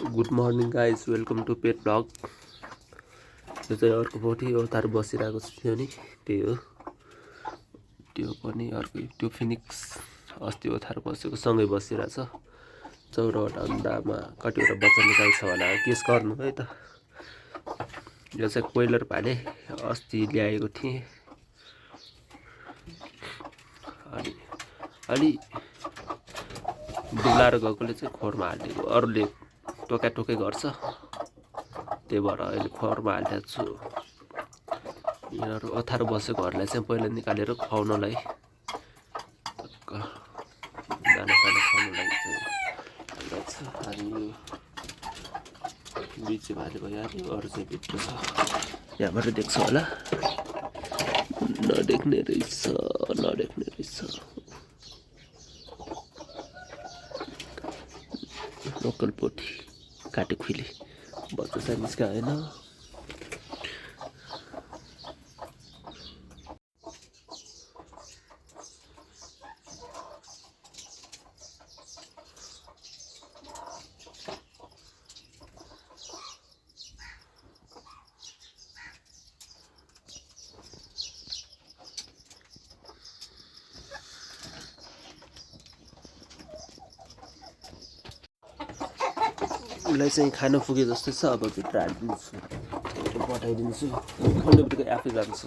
Good morning guys, welcome to pet blog. यो चाहिँ अर्को पोथी ओथार बसिरहेको छु नि, त्यही हो। त्यो पनि अर्को त्यो फिनिक्स अस्ति ओथार बसेको सँगै बसिरहेछ। 14वटा अन्डामा कतिवटा बच्चा निकाल्छ होला, केस गर्नु है त। यो चाहिँ कोइलर भाले अस्ति ल्याएको थिएँ। अनि अलि डुलाएर गएकोले चाहिँ खोरमा हालिदिएको, अरूले टोकाटोकै गर्छ, त्यही भएर अहिले खोरमा हालिदिएको छु। यिनीहरू अथार बसेकोहरूलाई चाहिँ पहिला निकालेर खुवाउनलाई, दानासाना खुवाउनलाई चाहिँ अनि यो बिचे भाले भइहाल्यो। अरू चाहिँ भित्र छ, यहाँबाट देख्छ होला, नदेख्ने रहेछ। लोकल पोथी काटे खुइले बच्चा चाहिँ निस्काएन। उसलाई चाहिँ खान पुगे जस्तै छ, अब भित्र हालिदिन्छु, पठाइदिन्छु। खोल्ने बित्तिकै आफै जान्छ।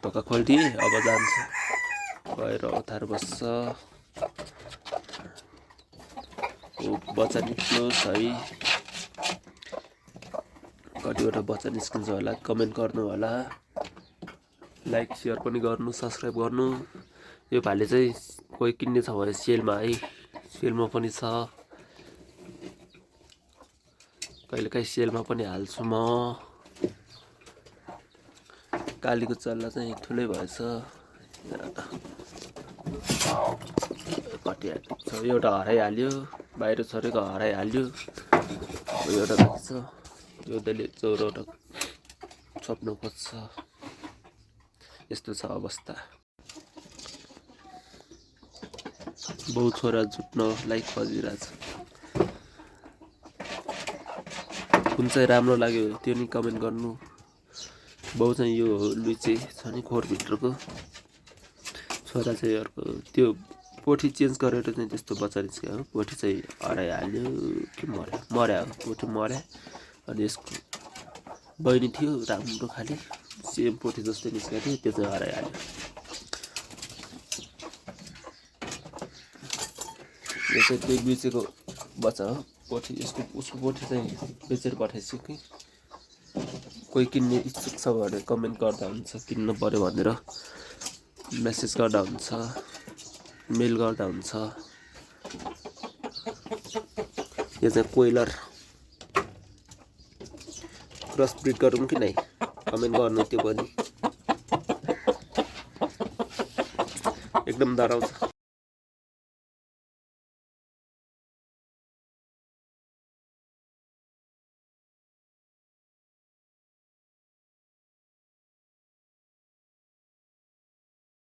ढोका खोलिदिएँ, अब जान्छ, गएर ओथार बस्छ। बच्चा निस्कियोस् है, कतिवटा बच्चा निस्किन्छ होला कमेन्ट गर्नु होला, लाइक सेयर पनि गर्नु, सब्सक्राइब गर्नु। यो भाले चाहिँ कोही किन्ने छ भने सेलमा है, सेलमा पनि छ, कहिलेकाहीँ सेलमा पनि हाल्छु म। कालीको चल्ला चाहिँ ठुलै भएछ, कति छ, एउटा हराइहाल्यो, बाहिर छोडेको हराइहाल्यो। एउटा बाँकी छ, यो त्यसले 14वटा छोप्नु खोज्छ। यस्तो छ अवस्था। बाउ छोरा जुट्नलाई खोजिरहेछ। कुन चाहिँ राम्रो लाग्यो त्यो नि कमेन्ट गर्नु। बाउ चाहिँ यो लुइचे छ नि खोरभित्रको, छोरा चाहिँ अर्को। त्यो पोथी चेन्ज गरेर चाहिँ त्यस्तो बच्चा निस्क्यो हो। पोथी चाहिँ हराइहाल्यो कि मर्या हो, पोथी मर्या। अनि यसको बहिनी थियो राम्रो खाले, सेम पोथी जस्तै निस्केको थियो, त्यो चाहिँ हराइहाल्यो। यो चाहिँ त्यही बेचेको बच्चा हो पोथी। उसको पोथी चाहिँ बेचेर पठाइछु कि कोही किन्ने इच्छुक छ भने कमेन्ट गर्दा हुन्छ, किन्नु पर्यो भनेर मेसेज गर्दा हुन्छ, मेल गर्दा हुन्छ। यो चाहिँ कोइलर क्रस ब्रिड गरौँ कि नै, कमेन्ट गर्नु त्यो पनि। एकदम डराउँछ।